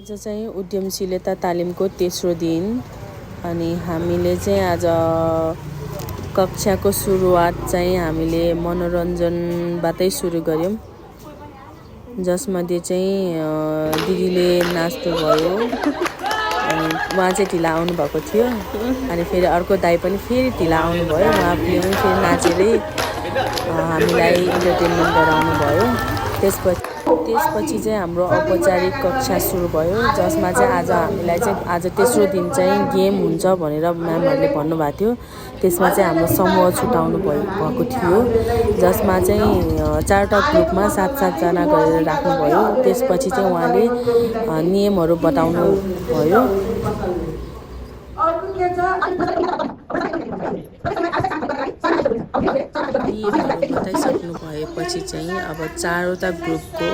आज चाहिँ उद्यमशीलता तालिमको तेस्रो दिन अनि हामीले चाहिँ आज कक्षाको सुरुवात चाहिँ हामीले मनोरञ्जनबाटै सुरु गऱ्यौँ, जसमध्ये चाहिँ दिदीले नाच्नु भयो अनि उहाँ चाहिँ ढिला आउनुभएको थियो अनि फेरि अर्को दाइ पनि फेरि ढिला आउनुभयो, उहाँले पनि फेरि नाचेरै हामीलाई इन्टरटेनमेन्ट गराउनु भयो। त्यसपछि चाहिँ हाम्रो औपचारिक कक्षा सुरु भयो, जसमा चाहिँ आज हामीलाई चाहिँ आज तेस्रो दिन चाहिँ गेम हुन्छ भनेर म्यामहरूले भन्नुभएको थियो। त्यसमा चाहिँ हाम्रो समूह छुटाउनु भएको थियो, जसमा चाहिँ 4वटा ग्रुपमा 7-7जना गरेर राख्नुभयो। त्यसपछि चाहिँ उहाँले नियमहरू बताउनु भयो। बताइसक्नु भएपछि चाहिँ अब 4वटा ग्रुपको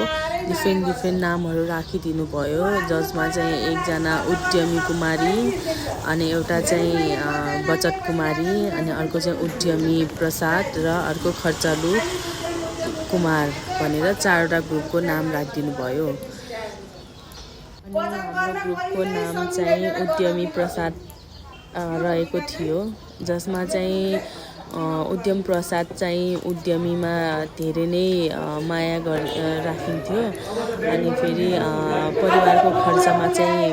डिफ्रेन्ट नामहरू राखिदिनु भयो, जसमा चाहिँ एकजना उद्यमी कुमारी अनि एउटा चाहिँ बचत कुमारी अनि अर्को चाहिँ उद्यमी प्रसाद र अर्को खर्चालु कुमार भनेर 4वटा ग्रुपको नाम राखिदिनु भयो। अनि हाम्रो ग्रुपको नाम चाहिँ उद्यमी प्रसाद रहेको थियो, जसमा चाहिँ उद्यम प्रसाद चाहिँ उद्यमीमा धेरै नै माया राखिन्थ्यो अनि फेरि परिवारको खर्चमा चाहिँ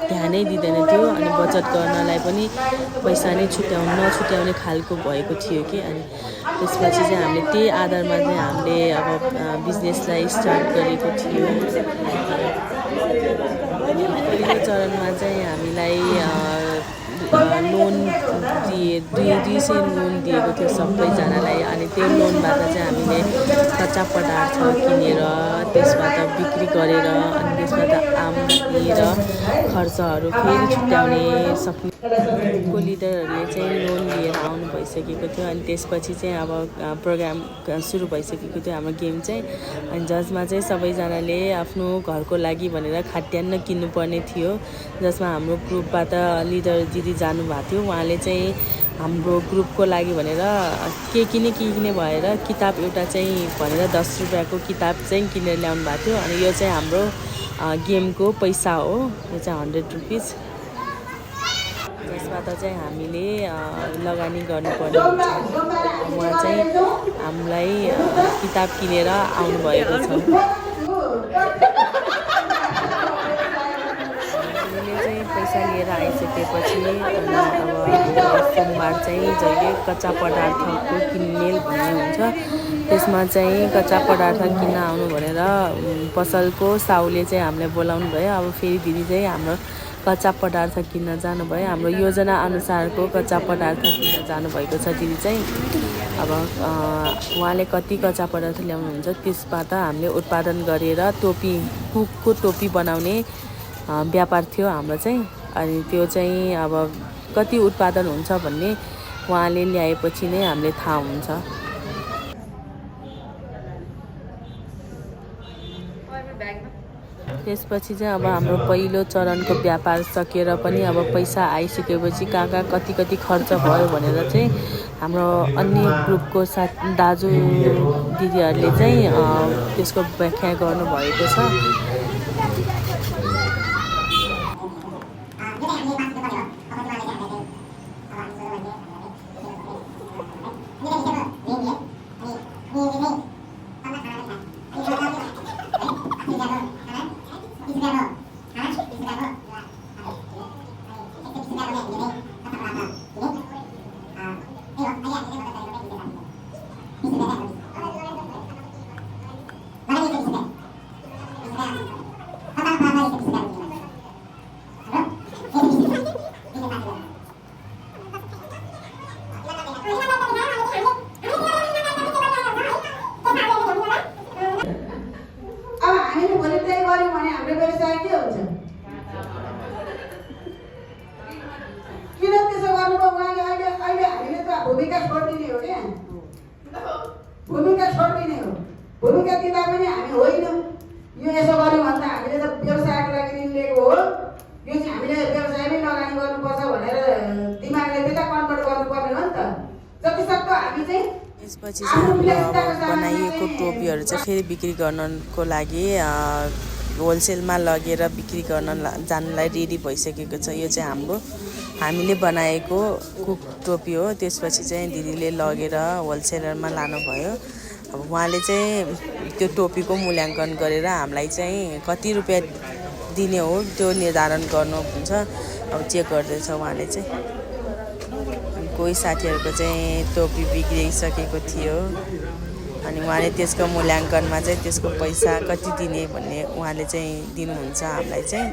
ध्यानै दिँदैन थियो अनि बचत गर्नलाई पनि पैसा नै नछुट्याउने खालको भएको थियो कि। अनि त्यसपछि चाहिँ हामीले त्यही आधारमा चाहिँ हामीले अब बिजनेसलाई स्टार्ट गरेको थियो। पहिलो चरणमा चाहिँ हामीलाई लोन 200 लोन दिएको थियो सबैजनालाई अनि त्यो लोनबाट चाहिँ हामीले कच्चा पदार्थ किनेर त्यसबाट बिक्री गरेर अनि त्यसबाट आम्दानी र खर्चहरू फेरि छुट्याउने सक्ने को लिडरहरूले चाहिँ लोन लिएर आउनु भइसकेको थियो। अनि त्यसपछि चाहिँ अब प्रोग्राम सुरु भइसकेको थियो हाम्रो गेम चाहिँ, अनि जसमा चाहिँ सबैजनाले आफ्नो घरको लागि भनेर खाद्यान्न किन्नुपर्ने थियो, जसमा हाम्रो ग्रुपबाट लिडर दिदी जानुभएको थियो। उहाँले चाहिँ हाम्रो ग्रुपको लागि भनेर के किने भएर किताब एउटा चाहिँ भनेर 10 रुपियाँको किताब चाहिँ किनेर ल्याउनु भएको थियो। अनि यो चाहिँ हाम्रो गेमको पैसा हो, यो चाहिँ 100 रुपिस, जसबाट चाहिँ हामीले लगानी गर्नुपर्ने हुन्छ। उहाँ चाहिँ हामीलाई किताब किनेर आउनुभएको छ। पैसा लिएर आइसकेपछि अनि अब सोमबार चाहिँ जहिले कच्चा पदार्थको किनमेल भन्ने हुन्छ, त्यसमा चाहिँ कच्चा पदार्थ किन्न आउनु भनेर पसलको साउले चाहिँ हामीलाई बोलाउनु भयो। अब फेरि दिदी चाहिँ हाम्रो कच्चा पदार्थ किन्न जानुभयो, हाम्रो योजना अनुसारको कच्चा पदार्थ किन्न जानुभएको छ दिदी चाहिँ। अब उहाँले कति कच्चा पदार्थ ल्याउनुहुन्छ त्यसबाट हामीले उत्पादन गरेर कुकको टोपी बनाउने व्यापार थियो हाम्रो चाहिँ। अनि त्यो चाहिँ अब कति उत्पादन हुन्छ भन्ने उहाँले ल्याएपछि नै हामीले थाहा हुन्छ। त्यसपछि चाहिँ अब हाम्रो पहिलो चरणको व्यापार सकेर पनि अब पैसा आइसकेपछि कहाँ कति खर्च भयो भनेर चाहिँ हाम्रो अन्य ग्रुपको साथ दाजु दिदीहरूले चाहिँ त्यसको व्याख्या गर्नुभएको छ। भूमिका दिँदा पनि हामी होइन यो यसो गर्यो भन्दा हामीले त व्यवसायको लागि ऋण लिएको हो, यो चाहिँ हामीले व्यवसायमै लगानी गर्नुपर्छ भनेर दिमागले त्यता कन्भर्ट गर्नुपर्ने हो नि त। जतिसक्दो हामी चाहिँ त्यसपछि चाहिँ बनाइएको टोपीहरू चाहिँ फेरि बिक्री गर्नको लागि होलसेलमा लगेर बिक्री गर्न जानलाई रेडी भइसकेको छ। यो चाहिँ हामीले बनाएको कुक टोपी हो। त्यसपछि चाहिँ दिदीले लगेर होलसेलरमा लानुभयो। अब उहाँले चाहिँ त्यो टोपीको मूल्याङ्कन गरेर हामीलाई चाहिँ कति रुपियाँ दिने हो त्यो निर्धारण गर्नुहुन्छ। अब चेक गर्दैछ उहाँले चाहिँ। कोही साथीहरूको चाहिँ टोपी बिग्रिसकेको थियो अनि उहाँले त्यसको मूल्याङ्कनमा चाहिँ त्यसको पैसा कति दिने भन्ने उहाँले चाहिँ दिनुहुन्छ हामीलाई चाहिँ।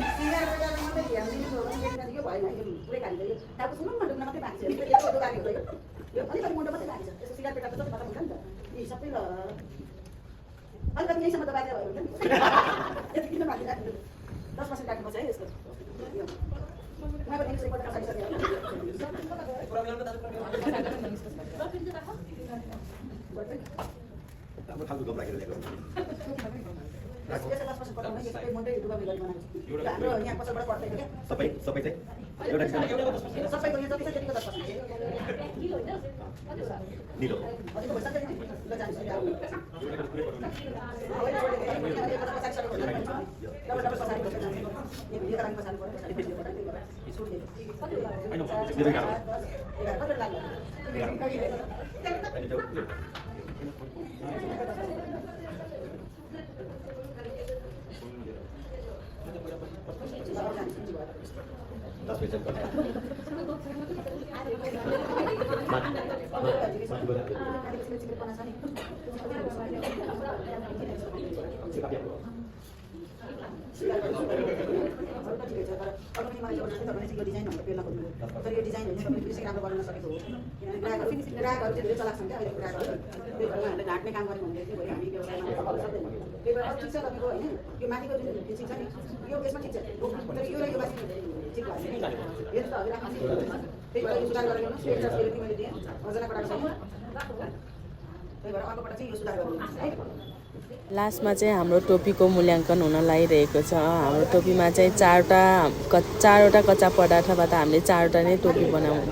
लास्टमा चाहिँ हाम्रो टोपीको मूल्याङ्कन हुन लागिरहेको छ। हाम्रो टोपीमा चाहिँ चारवटा कच्चा पदार्थबाट हामीले 4वटा नै टोपी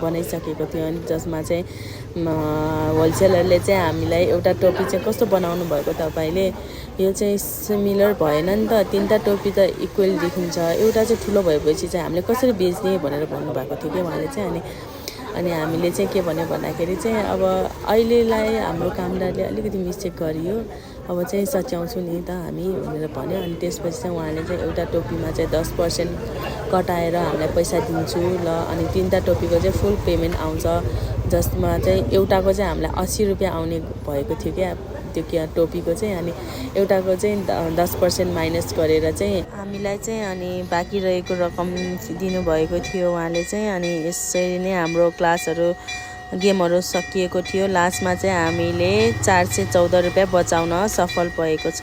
बनाइसकेको थियो। अनि जसमा चाहिँ होलसेलरले चाहिँ हामीलाई एउटा टोपी चाहिँ कस्तो बनाउनु भएको तपाईँले, यो चाहिँ सिमिलर भएन नि त, 3टा टोपी त इक्वल देखिन्छ, एउटा चाहिँ ठुलो भएपछि चाहिँ हामीले कसरी बेच्ने भनेर भन्नुभएको थियो कि उहाँले चाहिँ। अनि हामीले चाहिँ के भन्यो भन्दाखेरि चाहिँ अब अहिलेलाई हाम्रो कामदारले अलिकति मिस्टेक गरियो, अब चाहिँ सच्याउँछु नि त हामी भनेर भन्यो। अनि त्यसपछि चाहिँ उहाँले चाहिँ एउटा टोपीमा चाहिँ 10% कटाएर हामीलाई पैसा दिन्छु ल। अनि 3टा टोपीको चाहिँ फुल पेमेन्ट आउँछ, जसमा चाहिँ एउटाको चाहिँ हामीलाई 80 रुपियाँ आउने भएको थियो क्या त्यो टोपीको चाहिँ। अनि एउटाको चाहिँ 10% माइनस गरेर चाहिँ हामीलाई चाहिँ अनि बाँकी रहेको रकम दिनुभएको थियो उहाँले चाहिँ। अनि यसरी नै हाम्रो क्लासहरू गेमहरू सकिएको थियो। लास्टमा चाहिँ हामीले 414 रुपियाँ बचाउन सफल भएको छ।